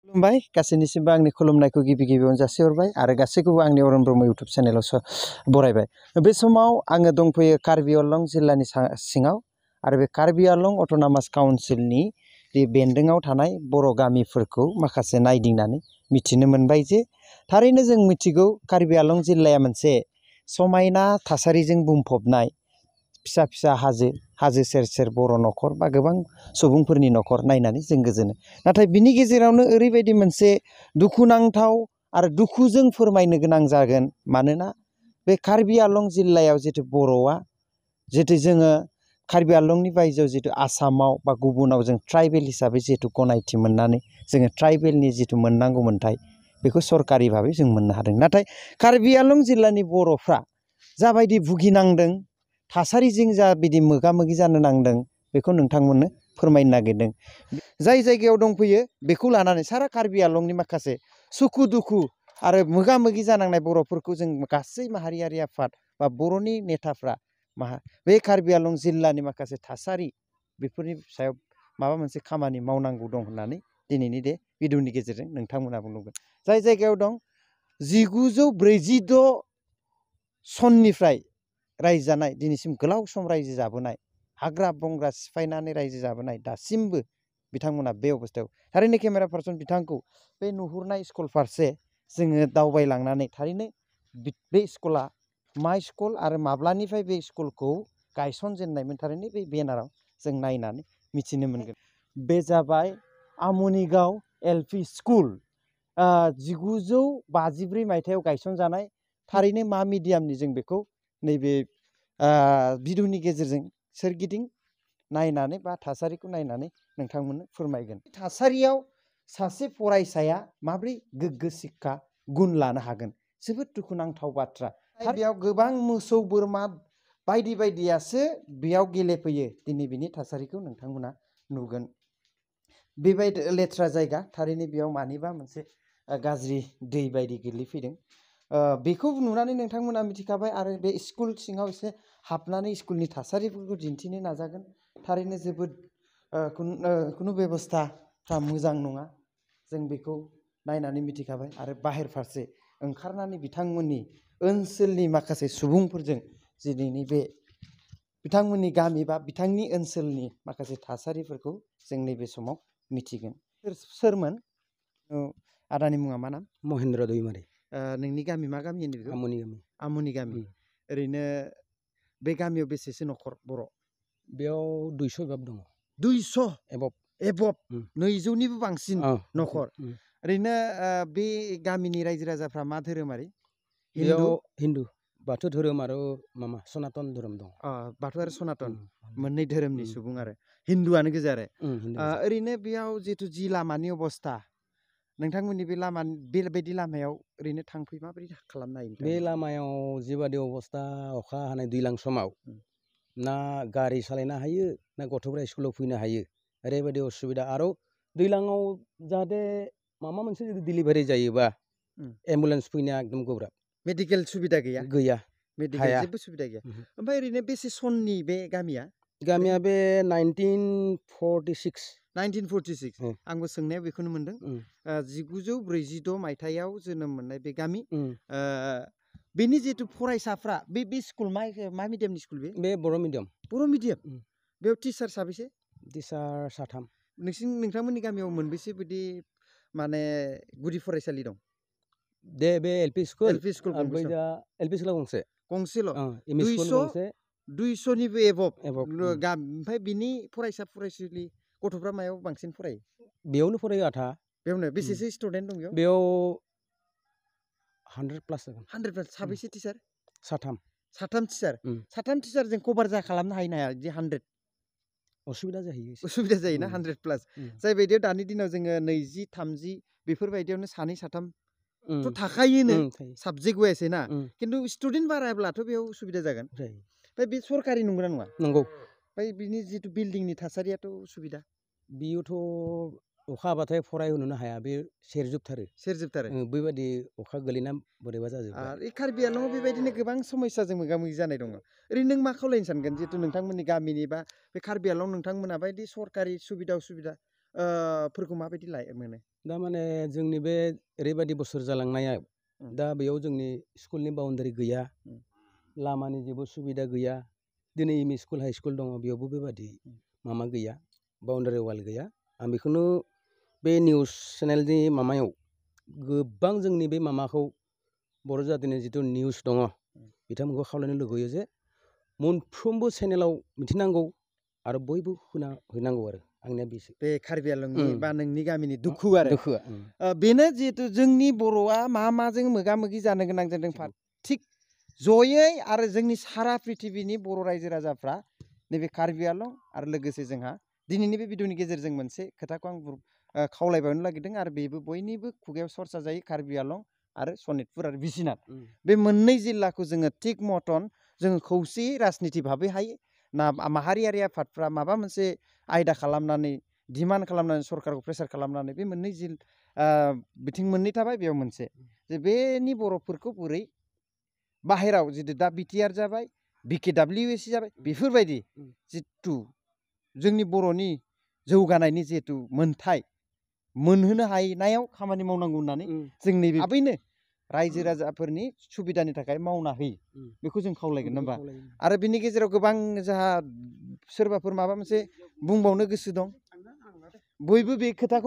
खुलुमबाय गासैनिसिमबो आंनि खुलुमनायखौ गिबि गिबियावनो जासिहरबाय आरो गासैखौबो आंनि अरुण ब्रह्म इउटुब चेनेलाव बरायबाय। बे समाव आङो दंफैयो कार्बि आंलं जिल्लानि सिङाव आरो बे कार्बि आंलं अट'नमास काउन्सिलनि बे बेन्दोङाव थानाय बर' गामिफोरखौ माखासे नायदिंनानै मिथिनो मोनबाय जे थारैनो जों मिथिगौ कार्बि आंलं जिल्लाया मोनसे समायना थासारिजों बुंफबनाय फिसा फिसा हाजो सेर सेर बर' न'खर बा गोबां सुबुंफोरनि न'खर नायनानै जों गोजोनो। नाथाय बिनि गेजेरावनो ओरैबायदि मोनसे दुखुनांथाव आरो दुखुजों फोरमायनो गोनां जागोन, मानोना बे कार्बि आंलं जिल्लायाव जिथु बर'आ जिथु जोङो कार्बि आंलंनि बायजोआव जिथु आसामाव बा गुबुनाव जों ट्राइबेल हिसाबै जिथु गनायथि मोननानै जोङो ट्राइबेलनि जिथु मोननांगौ मोन्थाय बेखौ सरकारि भाबै जों मोननो हादों। नाथाय कार्बि आंलं जिल्लानि बर'फ्रा जाबायदि भुगिनांदों, थासारिजों जाबायदि मोगा मोगि जानो नांदों, बेखौ नोंथांमोननो फोरमायनो नागिरदों। जाय जायगायाव दंफैयो बेखौ लानानै सारा कार्बि आंलंनि माखासे सुखु दुखु आरो मोगा मोगि जानांनाय बर'फोरखौ जों गासै माहारियारि आफाद बा बर'नि नेताफ्रा बे कार्बि आंलं जिल्लानि माखासे थासारि बेफोरनि सायाव माबा मोनसे खामानि मावनांगौ दं होननानै दिनैनि बे भिडिअनि गेजेरजों नोंथांमोनाबो नुगोन। जाय जायगायाव दं 1946 सननिफ्राय रायजो जानाय, दिनैसिम गोलाव सम रायजो जाबोनाय, हाग्रा बंग्रा सिफायनानै रायजो जाबोनाय, दासिमबो बिथांमोना बे अबस्थायाव। थारैनो केमेरा पार्सन बिथांखौ बे नुहुरनाय स्कुल फारसे जोङो दावबायलांनानै थारैनो बे स्कुला मा स्कुल आरो माब्लानिफ्राय बे स्कुलखौ गायसनजेननायमोन, थारैनो बे बेनाराव जों नायनानै मिथिनो मोनगोन। बे जाबाय आमुनिगाव एलपि स्कुल, 1954 मायथाइयाव गायसनजानाय। थारैनो मा मिडियामनि जों बेखौ नैबे भिडिअनि गेजेरजों सोरगिदिं नायनानै बा थासारिखौ नायनानै नोंथांमोननो फोरमायगोन। थासारियाव सासे फरायसाया माब्रै गोग्गो शिक्षा गुन लानो हागोन, जोबोद दुखुनांथाव बाथ्रा। बेयाव गोबां मोसौ बोरमा बायदि बायदियासो बेयाव गेलेफैयो। दिनै बिनि थासारिखौ नोंथांमोना नुगोन। बेबायदि लेथ्रा जायगा, थारैनो बेयाव मानिबा मोनसे गाज्रि दै बायदि गोग्लैफैदों। बेखौ नुनानै नोंथांमोना मिथिखाबाय आरो बे स्कुल सिङाव एसे हाबनानै स्कुलनि थासारिफोरखौ दिन्थिनो नाजागोन। थारैनो जोबोद खुनु बेबस्थाफ्रा मोजां नङा, जों बेखौ नायनानै मिथिखाबाय। आरो बाहेर फारसे ओंखारनानै बिथांमोननि ओनसोलनि माखासे सुबुंफोरजों दिनैनि बे बिथांमोननि गामि बा बिथांनि ओनसोलनि माखासे थासारिफोरखौ जों नैबे समाव मिथिगोन। सोरमोन आदानि मुङा मा नाम? महेन्द्र दैमारि। नोंनि गामि मा गामि होनो बेखौ? आमुनि गामि। आमुनि गामि। ओरैनो बे गामियाव बेसेसो न'खर बर'? बेयाव 200 एबाब दङ। 200 एबाब 200निबो बांसिन न'खर। ओरैनो बे गामिनि रायजो राजाफ्रा मा धोरोमारि? हिन्दु बाथौ धोरोम आरो मामा सनातन धोरोम दं। बाथौ आरो सनातन मोननै धोरोमनि सुबुं आरो हिन्दुआनो गोजा आरो। ओरैनो बेयाव जिथु जि लामानि अबस्था, नोंथांमोननि बे लामा बेबायदि लामायाव ओरैनो थांफै माबोरै खालामनो हायो? बे लामायाव जिबादि अबस्था, अखा हानाय दैज्लां समाव ना गारि सालायनो हायो ना गथ'फ्रा स्कुलाव फैनो हायो, ओरैबायदि असुबिदा। आरो दैज्लाङाव जाहाथे माबा मोनसे जुदि डिलिभारि जायोबा एम्बुलेन्स फैनाया एकदम गोब्राब। मेडिकेल सुबिदा गैया? गैया, मेडिकेल जेबो सुबिदा गैया। ओमफ्राय ओरैनो बेसे सननि बे गामिया? गामिया बे 1946। 1946। आंबो सोंनायाव बेखौनो मोनदों। 1946 मायथाइयाव जोनोम मोननाय बे गामि। बेनि जिथु फरायसाफ्रा बे स्कुल मा मिडियामनि स्कुल बे? बे बर' मिडियाम। बर' मिडियाम। बेयाव टिचार साबेसे? टिचार 3। नोंथांमोननि गामियाव मोनबेसे बिदि माने गुदि फरायसालि दं? बे LP school. LP school LP स्कुला गंसे। गंसेल'? 200निबो एबभ। ओमफ्राय बिनि फरायसा फरायसुलि गथ'फ्रा मायाव बांसिन फरायो? बेयावनो फरायो आधा। बेयावनो बेसेसो स्टुडेन्ट दं बेयाव? बेयाव 100+ जागोन। 100+। साबेसे टिचार? 3। 3 टिचार? 3 टिचारजों कभार खालामनो हायो ना हाया बिदि 100? असुबिदा जाहैयो। उसुबिदा जायोना 100+। जाय बायदियाव दानि दिनाव जोङो 20, 30 बेफोरबायदियावनो 2, 3थ' थाखायोनो साबजेक्ट वाइसै ना। खिन्थु स्टुडेन्ट बारायब्लाथ' बेयाव उसुबिदा जागोन। ओमफ्राय बे सरकारि नंगौना नङा? नंगौ। ओमफ्राय बिनि जिथु बिल्डिंनि थासारियाथ' उसुबिदा? बेयोथ' अखा हाबाथाय फरायहोनो हाया, बे सेरजोबथारो। बेबायदि अखा गोलैना बोरैबा जाजोबबाय। कार्बि आंलंआव बेबायदिनो गोबां समस्याजों मोगा मोगि जानाय दङ। ओरैनो नों मा खावलायनो सानगोन जिथु नोंथांमोननि गामिनि बा बे कार्बि आंलं नोंथांमोना बायदि सरकारि सुबिदा फोरखौ माबायदि मोनो? दा माने जोंनि बे ओरैबायदि बोसोर जालांनाया दा बेयाव जोंनि स्कुलनि बाउन्डारि गैया, लामानि जेबो सुबिदा गैया। दिनै M E school high school दङ, बेयावबो बेबादि माबा गैया, बाउन्डारि वाल गैया। आं बेखौनो बे निउस चेनेलनि माबायाव गोबां जोंनि बे माबाखौ बर' जाथिनि जिथु निउस दङ बिथांमोनखौ खावलायनो लुगैयो जे मोनफ्रोमबो चेनेलाव मिथिनांगौ आरो बयबो हैनांगौ आरो आंनिया बेसो। बे कार्बि आंलंनि बा नोंनि गामिनि दुखु आरो दुखुआ बेनो जिहेतु जोंनि बर'आ मा जों मोगा मोगि जानो गोनां जादों थिग जयै आरो जोंनि सारा पृथिबिनि बर' रायजो राजाफ्रा नैबे कार्बि आंलं आरो लोगोसे जोंहा दिनैनि बे भिडिअनि गेजेरजों मोनसे खोथाखौ आं खावलायबावनो नागिरदों आरो बेबो बयनिबो खुगायाव सरसा जायो। कार्बि आंलं आरो सनितपुर आरो बिश्वनाथ बे मोननै जिल्लाखौ जोङो थिग मतन जोङो खौसेयै राजनिति भाबै हायो ना माहारियारि आफादफ्रा माबा मोनसे आयदा खालामनानै डिमान्ड खालामनानै सरकारखौ प्रेसार खालामनानै बे मोननै बिथिं मोननै थाबाय बेयाव मोनसे जे बेनि बर'फोरखौ बोरै बाहेराव जितु दा बिटिआर जाबाय, BKWSC जाबाय, बेफोरबायदि जितु जोंनि बर'नि जौगानायनि जिहेतु मोनथाय मोनहोनो हानायाव खामानि मावनांगौ होननानै जोंनि थाबैनो रायजो राजाफोरनि सुबिदानि थाखाय मावना होयो बेखौ जों खावलायगोन नङा होमबा? आरो बिनि गेजेराव गोबां जोंहा सोरबाफोर माबा मोनसे बुंबावनो गोसो दं, बयबो बे खोथाखौ